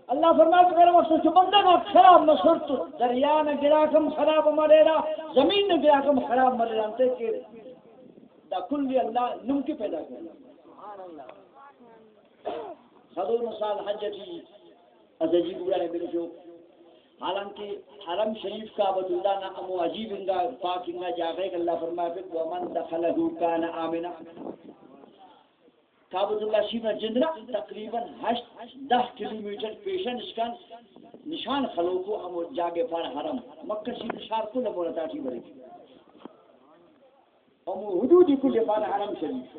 اللہ فرمائے کہ وقت چو بندہ خراب نہ سرت، دریا نہ گراکم خراب مریرا، زمین نہ گراکم خراب مریرا، انتے کہ دا کلی اللہ نمکی پیدا کرنا۔ خدو نسال حج کی از عجیب گڑا ہے بلکہ، حالانکہ حرم شریف کعبۃ اللہ نا ہمو عجیب انگا پاک انگا جاگہ ہے کہ اللہ فرمائے کہ ومن دخلہ کان آمنا۔ کعبۃ اللہ شریف نا جند نا تقریباً ہشت دہ کلومیٹر پیشن اشکان نشان خلوکو ہمو جاگہ پار حرم۔ مکہ شریف شار کل ہمو رتاٹی بریک۔ ہمو حدود کل پار حرم شریف۔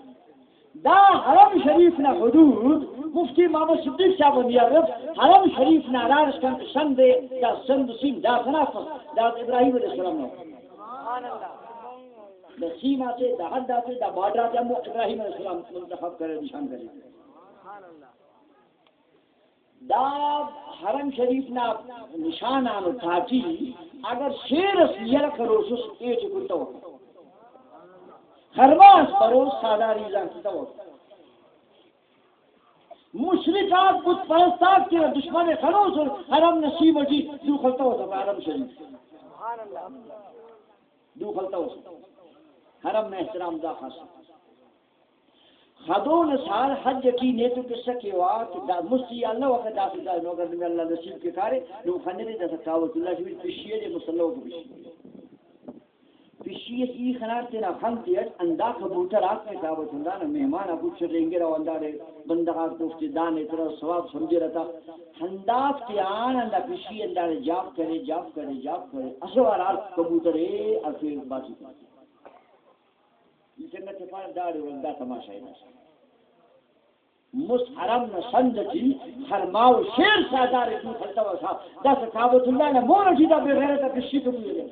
دا حرم شریف نا حدود مفتی محمد صدیق صاحب میارف حرم شریف نا ہرار اشکان سند دا سند سیم دا سنا دا ابراہیم علیہ السلام نا۔ دا سیم آتے، دا حد آتے، دا بارڈر آتے، ہمو ابراہیم علیہ السلام منتخب کرے، نشان کرے۔ دا حرم شریف نا نشان آنو تاٹی اگر شیر اس یل کروسس ایٹ کتو۔ خرماس بروس ساداری زان کتو۔ مشرکات بت پرستات کے دشمن خلوص حرم نصیب جی دو خلتو حرم شریف۔ دو خلتو حرم میں احترام دا خاص۔ خدون سال حج کی نیتو قصہ کے وا کہ دا مستی اللہ وقت دا سے دا نو اگر میں اللہ نصیب کے کارے نو خندے دا کعبۃ اللہ شریف پشیے دے مصلی کو پشیے۔ پشیے ای خنار تینا خن تیٹ اندا کبوتر آت میں کعبۃ اللہ نا مہمان آ کچھ رینگے رو اندارے بندغ آ گفتے دان اترا ثواب سمجھے رہتا۔ ہنداف تیان اندا پشی اندارے جاب کرے، جاب کرے، جاب کرے۔ اسوار آ کبوتر اے اسے باتی۔ ای سنگت پار داڑے ورندا تماشا ہے۔ مس حرم نہ سند ٹی خرما و شیر سادار دو خلتو سا۔ دس کعبۃ اللہ نہ مور ٹی دا بے غیرت پشی تو بوئے۔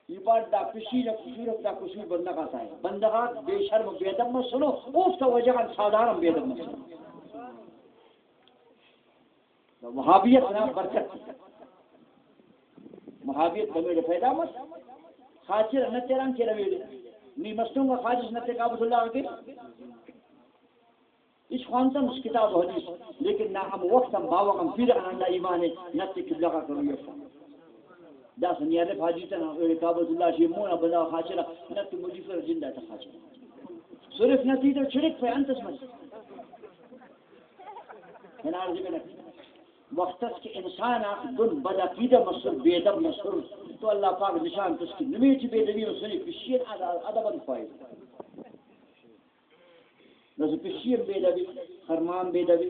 ای پار دا پشی نہ قصور دا قصور بندغ آتا ہے۔ بندغ آ بے شرم بے ادب مسنو، اوفتا وجہ غان سادار ہم بے ادب مسنو۔ وہابیت نا برکت۔ وہابیت بمیڑے پیدا مس۔ خاچر نہ تیران کے رویڑے۔ نی مستوں کا خاچر نہ تے کعبۃ اللہ کے۔ اس خوانتا مس کتاب و حدیث۔ لیکن نہ ہم وقت ہم باوغ ہم پیر اندا ایمان ہے، نہ تے قبلہ کا کرو یہ۔ دا سنیارے پھاجی تنا، اے کعبۃ اللہ شی مونا بدا خاچرا، نہ تے مجی پر زندہ تا خاچرا۔ صرف نہ تی تو چھڑک پہ انتس مس۔ ہنار جگہ نہ۔ وقت است کہ انسان آ دن بد عقیدہ مسر، بے ادب مسر، تو اللہ پاک نشان تس کہ نمیتی بے ادبی مسری پشین ادب انت پائے۔ بس پشین بے ادبی، خرمان بے ادبی،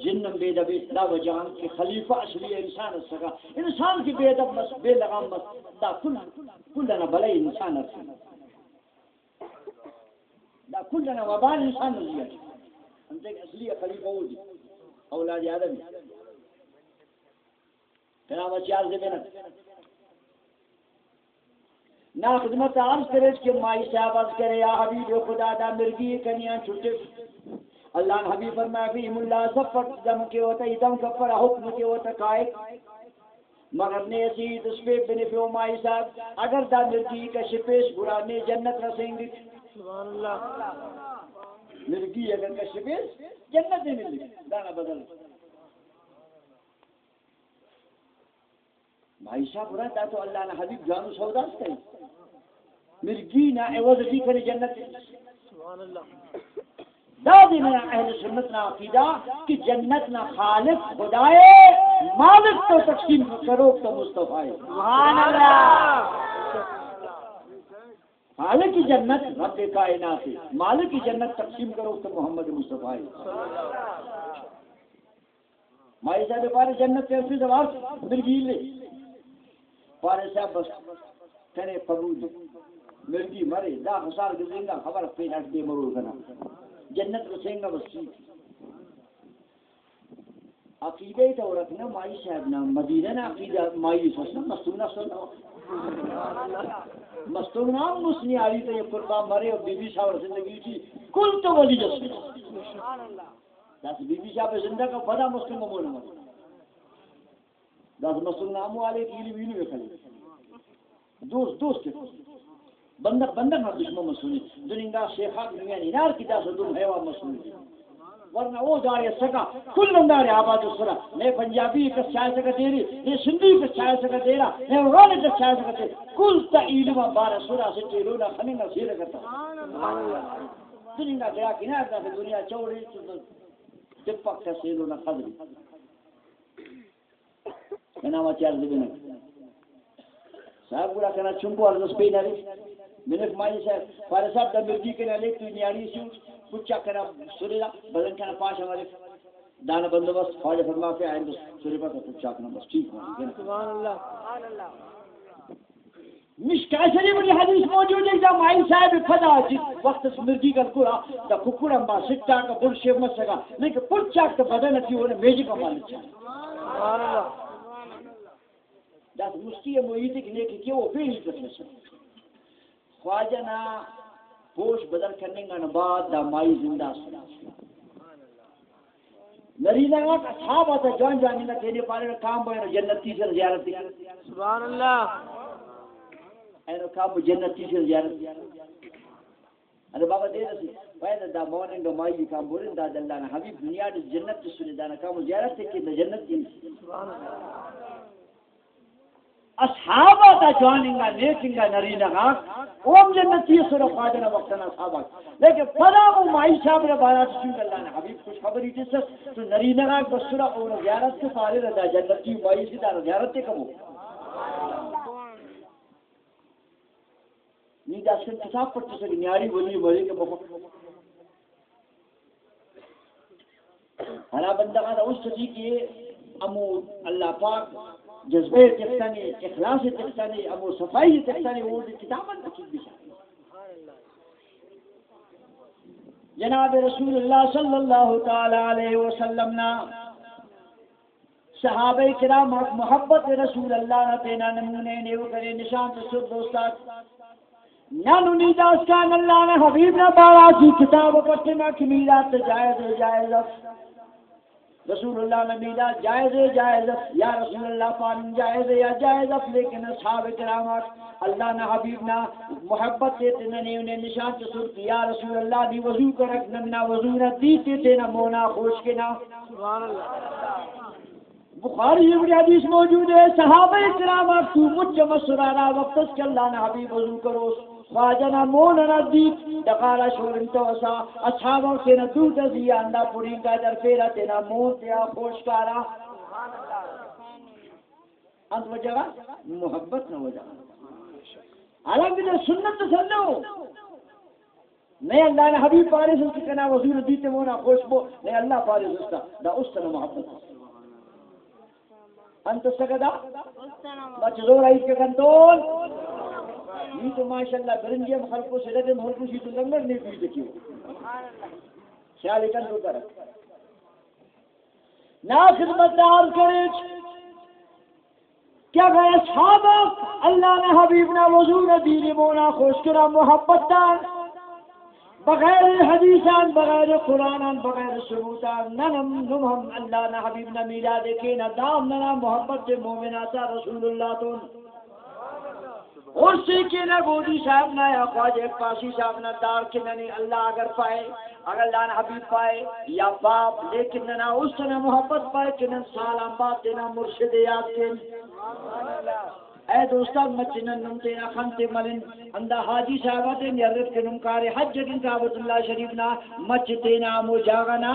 جنم بے ادبی، دا وجہ انت کہ خلیفہ اصلی انسان است سکا۔ انسان کی بے ادب مس، بے لغام مس، دا کل، کل انا بلے انسان است۔ دا کل جنا وبال انسان نزیات۔ انتے کہ اصلی خلیفہ ہو دی۔ اولاد آدم۔ کلام چار دے بنا۔ نا خدمت عرض کرے کہ مائی صاحب عرض کرے، یا حبیب خدا دا مرگی کنیاں چھٹے۔ اللہ حبیب فرمایا، فی ملا زفت دم کے ہوتا، دم کپر حکم کے ہوتا کائے۔ مگر نیسی دس پہ بنفیو مائی صاحب، اگر دا مرگی کش پیش گڑا نے جنت رسیں گی۔ سبحان اللہ۔ مرگی اگر کش پیش جنت دے ملی، دانا بدل۔ مائی صاحب گڑا دا تو اللہ نا حبیب جانو سودا است۔ مرگی نا عوض دی کنے جنت۔ سبحان اللہ۔ دا دے منا اہل سنت نا عقیدہ کہ جنت نا خالق خدائے، مالک تو تقسیم کروک تو مصطفی۔ سبحان اللہ۔ خالق جنت رب کائنات، مالک جنت تقسیم کروک تو محمد مصطفی۔ مائی صاحب پارے جنت تے اسے دوار مرگی لے۔ پارے صاحب بس کنے قبول۔ مرگی مرے، دا خسار گزینگا خبر پہ نٹ دے مرو کنا۔ جنت رسینگا بس ٹھیک۔ عقیدہ تو رکھنا مائی صاحب نا، مدینہ نا عقیدہ مائی سسنا، مستونا سنو۔ مستونا مسنی آلی تو یہ قربان مرے اور بی بی صاحب زندگی کی کل تو ولی جسنا۔ داس بی بی صاحب زندہ کا پدا مسلم مول مت۔ داس مسلم نام والے کی علم علم کھلے۔ دوست دوست کے۔ بندہ بندہ نہ دشمن مسلم۔ دنیا شیخا دنیا نار کی داس دو حیوان مسلم۔ ورنہ او دارے سکا، کل اندارے آباد سرا، نئے پنجابی کس چائے سکا دیری، نئے سندھی کس چائے سکا دیرا، نئے افغان کس چائے سکا دیرا، کل تا علم بارا سرا سے ٹیلو نہ خننگا سیر کرتا۔ دنیا گرا کنار دا دنیا چوڑی تو دپک کا سیلو نہ خدری۔ کنا وتی عرض بنگ۔ صاحب گڑا کنا چنکو عرض اس پی نہ رسیت۔ منف مائی صاحب، فارس صاحب دا مردی کنا لے تو نیاڑی سو، پچا کنا سرے دا، بدن کنا پاش ہمارے۔ دانا بندوبست خواجہ فرما کے آئیں بس سرے پاس پچا کنا بس ٹھیک ہو۔ سبحان اللہ۔ مشکا شریف کی حدیث موجود ہے، دا مائی صاحب پدا جی وقت اس مردی کا کرا، دا ککڑا ما سٹا کا بل شیف مسگا، نہیں کہ پچا کا بدن تی ہونے میجی کا مالک۔ سبحان اللہ۔ داس مستی ء محیط کہ نیکی کہ وہ پیڑی کتنے سن۔ خواجہ نا پوش بدل کننگا نہ بعد دا مائی زندہ سن۔ نرینہ غاک اصحاب آتا جوان جوان انگا تینے پارے کام بو اینو جنتی سر زیارت دی۔ سبحان اللہ۔ اینو کام بو جنتی سر زیارت دی۔ ارے بابا دے رسی، پیدا دا مورنگ مائی کام بورن دا اللہ نا حبیب دنیا دی جنت سنے دانا کام زیارت تے کہ جنت دی۔ اصحابہ تا جوان انگا نیک انگا نرینہ غاک، او ہم جنتی سر خواجہ نا وقت نا اصحابہ۔ لیکن پدا وہ مائی صاحب نے بارا چون اللہ نا حبیب خوش خبری تسس، تو نرینہ غاک بسرا او زیارت کے پارے ردا جنتی مائی سے دانا زیارت تے کبو۔ نی داسکن کتاب پڑھتے سک نیاری ولی مری کے بخو۔ ہرا بندہ کا اس سجی کہ امو اللہ پاک جذبے تختنے، اخلاص تختنے، امو صفائی تختنے، وہ کتاب اندر چیز بشا۔ جناب رسول اللہ صلی اللہ تعالی علیہ وسلم نا صحابہ کرام آک محبت رسول اللہ نا تینا نمونے نیو کرے نشان تو سر دوستات۔ نن نی داسکان اللہ نا حبیب نا بارا چی کتاب پٹنا کہ میرات جائز ہے، جائز ہے۔ رسول اللہ نا میرات جائز ہے، جائز ہے۔ یا رسول اللہ پالن جائز ہے یا جائز ہے، لیکن اصحاب کرام آک اللہ نا حبیب نا محبت تے تینا نیو نے نشان تو سر کہ یا رسول اللہ دی وضو کرک نن نا وضو نا دیتے تینا مونا خوش کنا۔ سبحان اللہ۔ بخاری ایوڑی حدیث موجود ہے، صحابہ کرام آک تو مچ مسرارا وقت اس کہ اللہ نا حبیب وضو کروس، خواجہ نا مون نا دیت، ڈغارا شورن تو اسا، اصحابہ تینا دود ازی آندا پورین کا در پیرا تینا مون تیا خوش کارا۔ انت وجہ؟ محبت نا وجہ۔ حالانکہ دا سنت سنو۔ نئے اللہ نا حبیب پارے سن کہ کنا وضو نا دیتے مونا خوش بو، نئے اللہ پارے سستا، دا است نا محبت۔ انت سگدا؟ بچ زور آئی کہ کنتون۔ نی تو ماشاءاللہ برنجی ہم خلقو سے لگے ہم خلقو سی تو لنگر نہیں پیش دکیو۔ خیال کن تو کرک۔ نا خدمتدار کرے کہ اگر اصحابہ اللہ نا حبیب نا وضو نا دیری مونا خوش کرا محبت دار، بغیر حدیثان، بغیر قرآنان، بغیر ثبوتان، ننم نم ہم اللہ نا حبیب نا میلاد کینا دام ننا محبت مومناتا رسول اللہ تون۔ اور سے کینا گودی صاحب نا یا خواجہ پاسی صاحب نا دار کہ ننے اللہ اگر پائے، اگر اللہ نا حبیب پائے یا باپ، لیکن ننا است نا محبت پائے کہ نن سالان بعد تینا مرشد یاد کن۔ اے دوستان، مچ نن نم تینا خن تے ملن، اندا حاجی صاحب تے نیرت کہ نم کارے حج کن کعبۃ اللہ شریف نا، مچ تینا مو جاگہ نا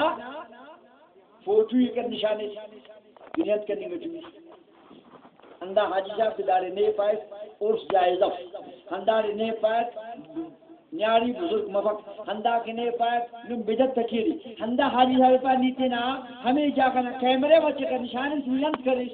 فوٹو ای کن نشانے، بنیاد کنی گٹی۔ ہندا حاجی صاحب کہ داڑے نے پائک عرس جائز اف۔ ہنداڑے نے پائک نیاڑی بزرگ مفک۔ ہندا کہ نے پائک نم بدعت تکیری۔ ہندا حاجی صاحب پا نی تینا ہمے جاگہ نا کیمرے وچ کر نشان انت کرے۔